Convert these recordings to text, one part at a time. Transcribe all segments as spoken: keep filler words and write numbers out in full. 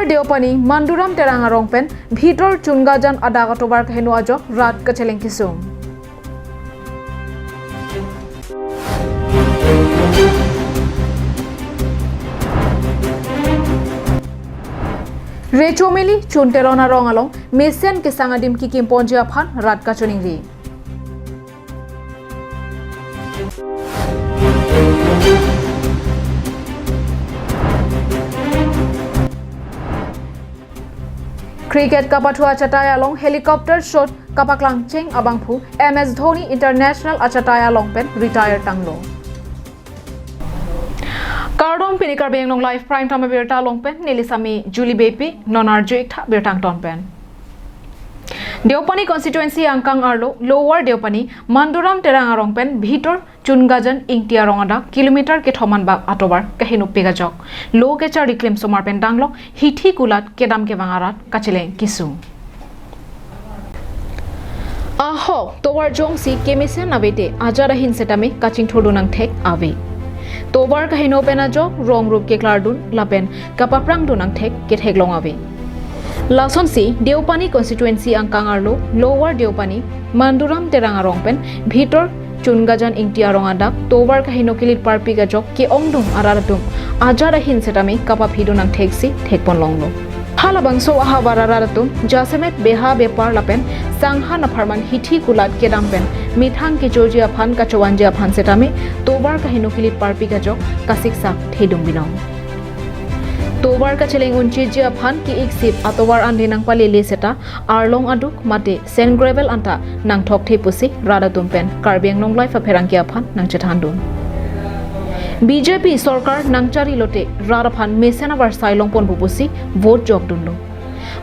Deopani Manduram Terang arong pen Bhitor Chungajan adak atovar kaheno ajok rat kacheleng kesung. Recho Mili Chun Teron arong along mesen kesang adim kikim ponji aphan rat kachoningri. Cricket kapathu achatai along helicopter shot kapaklang cheng abangphu M S Dhoni International achatai along pen retire tanglo. Kardom, pini Karbi Anglong Live Prime Time abirta along pen neli sami Julie Beypi, non arju-ik tha birta angton pen. Deopani constituency angkang arlo Lower Deopani Manduram Terang arong pen Bhitor Chungajan Ingti arong adak kilometer kethom anbak atovar kahenopik ajok lo kecharli klimsomar pen danglok hithi kulat kedam kevang arat kacheleng kesung. Ahok tovar jongsi kemesen avete ajat ahin setame kachingthurdun angthek ave. Tovar kaheno pen ajok rong rup keklardun lapen kapaprangdun angthek ketheklong ave. Lasonsi Deopani constituency angkang arlo Lower Deopani Manduram Terang arong pen Bhitor Chungajan Ingti arong adak tovar kaheno kilit parpik ajok ke-ongdung arat atum ajat ahin setame kapaphidun angtheksi thekponlonglo. Halabangso ahavar arat atum jasemet beha bepar lapen sanghan apharman hithi kulat kedam pen methang kechoji aphan kachowanji aphan setame tovar kaheno kilit parpik ajok kasiksak thedung binong. Tovar kacheleng unchiji aphan ki-iksip atovar ande nangpalele seta arlong aduk mate sand gravel anta nangthokthe pusi rat atum pen Karbi Anglong Live apherangke aphan nangchethandun. B J P sorkar nangchari lote rat aphan mesen avarsai longponpo pusi vote jokdunlo.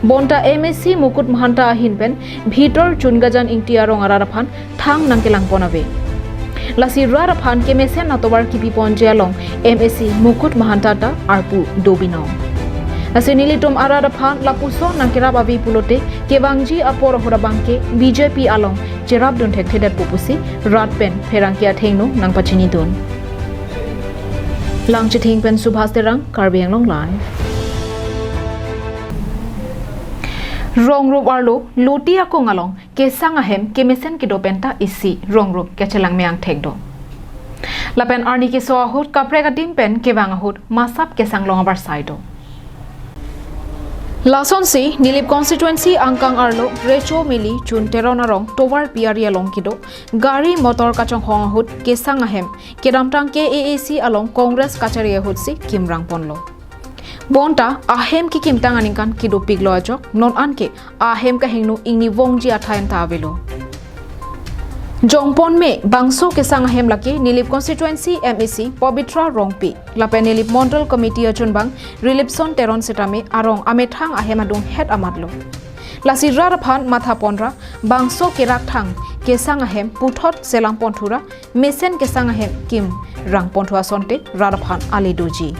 Bonta M A C Mukut Mahanta ahin pen Bhitor Chungajan Ingti arong arat aphan thang nangkelangpon ave. Lasi rat aphan kemesen atovar kipiponji along M A C Mukut Mahanta ta arpu do binong. Lasi nelitum arat aphan lapuson nangkerap ave pulote kevangji apor ahut abangke B J P along cherapdun thekthedetpo pusi rat pen pherangke athengno nangpachinidun. Langchithing pen Subhas Terang, Karbi Anglong Live. Rong rup arlo Loti akung along kesang ahem kemesen kedo penta isi rong rup kachelangme angthek do. Lapen arni keso ahut kaprek adim pen kevang ahut masap kesang long avarsai do. Lasonsi Nilip constituency angkang arlo Recho Mili Chun Teron arong tovar piyari along kedo gari motor kachonghong ahut kesang ahem kedamtang K A A C along Congress kachari ahutsi kimrangponlo. Bonta ahem kikimtang aningkan kedopiklo ajok non anke ahem kahingno ingni vongji athai anta avelo. Jongponme bangso kesang ahem lake Nilip constituency M A C Pabitra Rongpi lapen Nilip Mondol Committee achunbang Rilipson Teron setame arong amethang ahem adunghet amatlo. Lasi rat aphan mathaponra bangso kerakthang kesang ahem puthot selangponthura mesen kesang ahem kimrangponthu asonte rat aphan ale doji.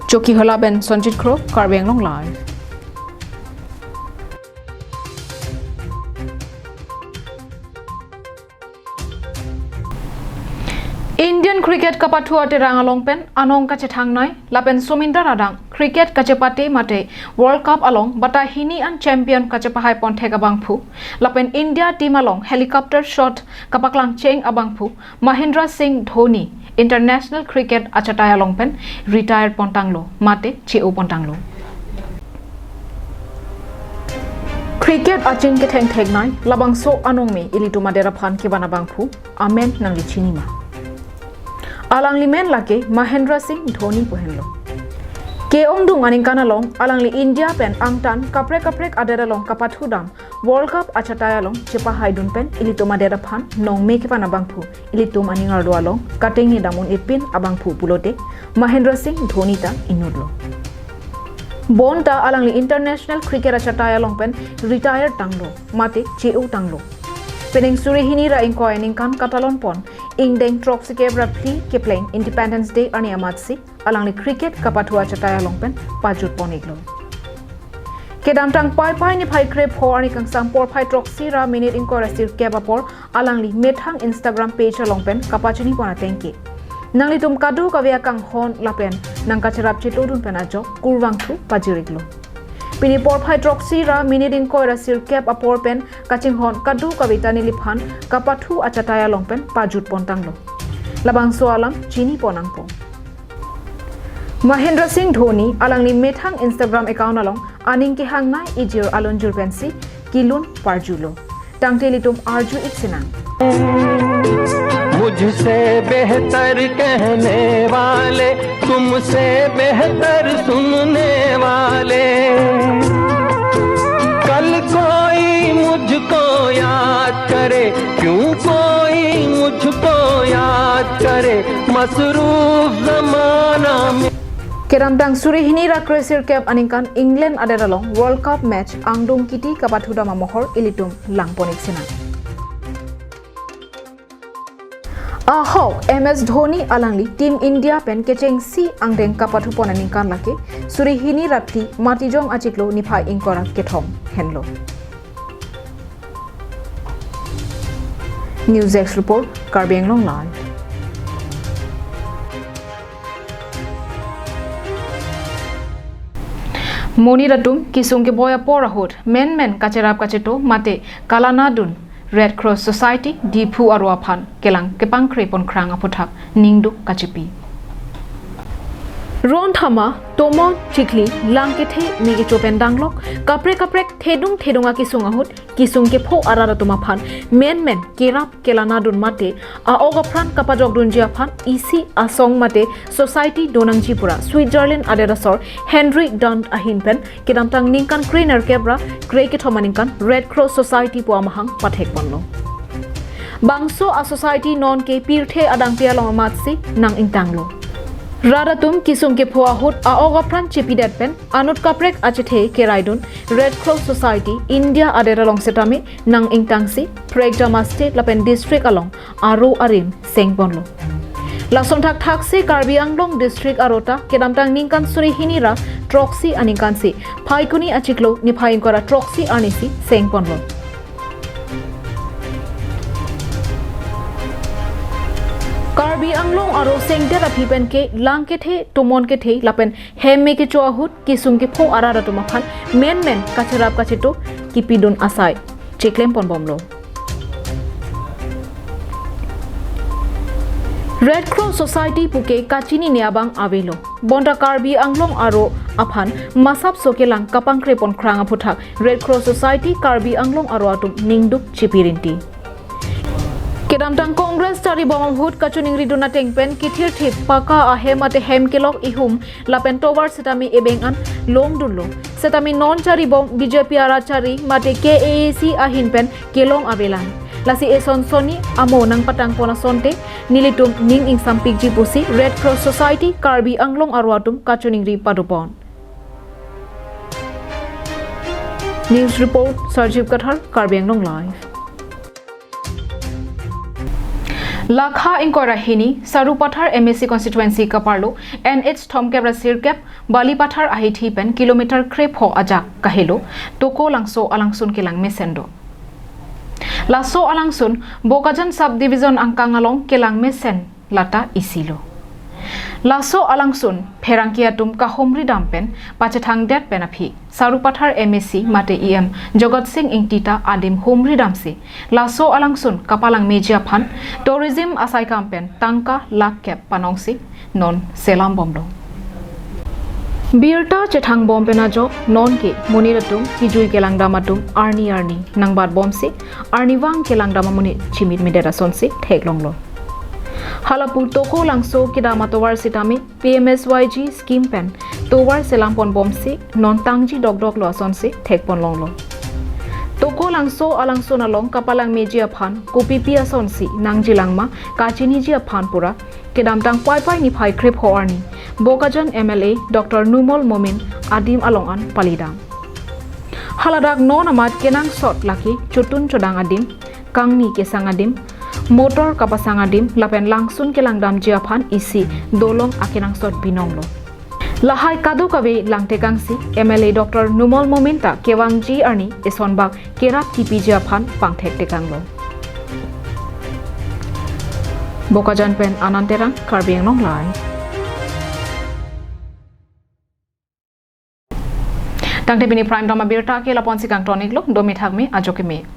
Chokihola pen Sonjit Kro, Karbi Anglong Live. Indian cricket kapathu aterang along pen anong kachethangnei lapen somindar adang cricket kachepate mate World Cup along batai hini an champion kachepahai ponthek abangphu lapen India team along helicopter shot kapaklang cheng abangphu Mahendra Singh Dhoni International Cricket achatai along pen retire pontanglo mate che-o pontanglo. Cricket aching kethengthek nei labangso anong me ilitum adet aphan kevan abangphu amen nangli chinima. Alangli men lake Mahendra Singh Dhoni pu henlo. Ke-ongdung aningkan along alangli India pen angtan kaprek kaprek adet along kapathu dam World Cup achatai along chepahaidun pen ilitum adet aphan nongme kevan abangphu ilitum aning arlo along katengni dam un-e pin abangphu pulote Mahendra Singh Dhoni ta inutlo. Bonta alangli international cricket achatai along pen retire tanglo mate che-o tanglo. Penang suri hini ra ingkoi aningkan katalon pon ingdeng throksikep ra phli kepleng Independence Day arni amatsi alangli cricket kapathu achatai along pen pajut pon-iklo. Kedamtang Paipai niphai krepho arni kangsam porphai throksi ra minute ingkoi ra sirkep apor alangli methang Instagram page along pen kapachini pon atengke Nanglitum kadokave akanghon lapen nangkacherap chetongdun pen ajok kurvangthu pajir-iklo. Pini porphai throksi ra minit ingkoi ra sirkep apor pen kachinghon kadokave ta neliphan kapathu achatai along pen pajutpon tanglo. Labangso alam chinipon nangpo. Mahendra Singh Dhoni alangli methang Instagram account along aning kehangnei ijir alunjir pensi kelun parjulo. Tangte ilitum arju-ik sinang. मुझसे बेहतर कहने वाले, तुमसे बेहतर सुनने वाले। कल कोई मुझको याद करे, क्यों कोई मुझको याद करे, मसरूफ जमाना में। Kedamtang suri hini ra kre sirkep aningkan England adet along World Cup match angdung kiti kapathudam amohor ilitum langpon-ik sinang. Ahok M S Dhoni alangli Team India pen kechengsi angdeng kapathupon aningkan lake suri hini ra phli Matijong achiklo niphai ingkoi ra kethom henlo. News Desk Report, Karbi Anglong Live. Monit atum kesung keboi apor ahut menmen kacherap kacheto mate kalanadun Red Cross Society Diphu aro aphan kelang kepangkre ponkrang aphuthak ningduk kachipi. Ron thama, tomon, chikli, lang kethe, me kecho pen danglok, kaprek kaprek, thedung thedung akesung ahut kesung kepho arat atum aphan menmen kerap kelanadun mate a-ok apran kapajokdunji aphan isi asong mate society donangji pura Switzerland adet asor Henry Dundt ahin pen kedamtang ningkan kre nerkep ra kre kethom aningkan Red Cross Society pu amahang pathekponlo. Bangso a-society nonke pirthe adangpi along amatsi nang-ingtanglo. Rat atum kesung kepho ahut a-ok apran chepidet pen anut kaprek achethe keraidun Red Cross Society India adet along setame nang-ingtangsi prekjam a-state lapen district along aro arim sengponlo. Lason thakthaksi Karbi Anglong district aro ta kedamtang ningkan suri hini ra throksi aningkansi Phaikuni achiklo niphai ingkoi ra throksi arnisi sengponlo. Karbi Anglong aro sengdet aphi penke lang kethe, tomon kethe lapen hem me kecho ahut kesung kepho arat atum aphan menmen kacherap kacheto kepidun asai chiklem-ponbomlo. Red Cross Society puke kachinine abang avelo. Bonta Karbi Anglong aro aphan masapso kelang kapangkre ponkrang aphuthak Red Cross Society Karbi Anglong aro atum ningduk chipirinti. Kedamtang Congress charibom ahut kachoningridun ateng pen kethirthip paka ahem mate hem kelok ihum lapen tovar setame ebeng an longdunlo. Setame non charibom B J P arat chari mate K A A C ahin pen kelong avelang. Lasi eson sonni amo nangpatangpon asonte nelitum ning ingsampikji pusi Red Cross Society Karbi Anglong aro atum kachoningri padopon. News report, Sarjib Kathar, Karbi Anglong Live. Lakha ingkoi ra hini, Sarupathar M A C constituency kaparlo, N H thomkep ra sirkep, Balipathar ahithi pen kilometer krepho ajak kahelo, Tokolangso alangsun kelang mesen do. Laso alangsun, Bokajan subdivision angkang along kelang mesen lata isilo. Laso alangsun pherangke atum kahumridam pen pachethangdet pen aphi Sarupathar M A C mate E M Jagat Singh Ingti ta adim humridamsi laso alangsun kapalangmeji aphan tourism asaikam pen tangka lakh kep panongsi non selambomlo. Birta chethangbom pen ajok nonke monit atum kejui kelangdam atum arni arni nangbatbomsi arnivang kelangdam amonit chimitmedet asonsi theklonglo. Halapu Tokolangso kedam atovar sitame P M S Y G scheme pen tovar selamponbomsi non tangji dokdoklo asonsi thekponlonglo. Tokolangso alangsun along kapalangmeji aphan kopipi asonsi nangjilangma kachiniji aphan pura kedamtang Paipai niphai krepho arni Bokajan M L A Doctor Numal Momin adim along an palidam. Haladak non amat kenangsot lake chotun chodang adim, kangni kesang adim, motor kapasang adim lapen langsun kelangdamji aphan isi dolong akenangsot binonglo. Lahai kadokave langtekangsi M L A Doctor Numal Momin ta kevangji arni esonbak kerap kipiji aphan pangthektekanglo. Bokajan pen Anand Terang, Karbi Anglong Live. Tangte pini Prime Time abirta ke lapu-ansi kangton-iklo, domi thakmi, ajo keme.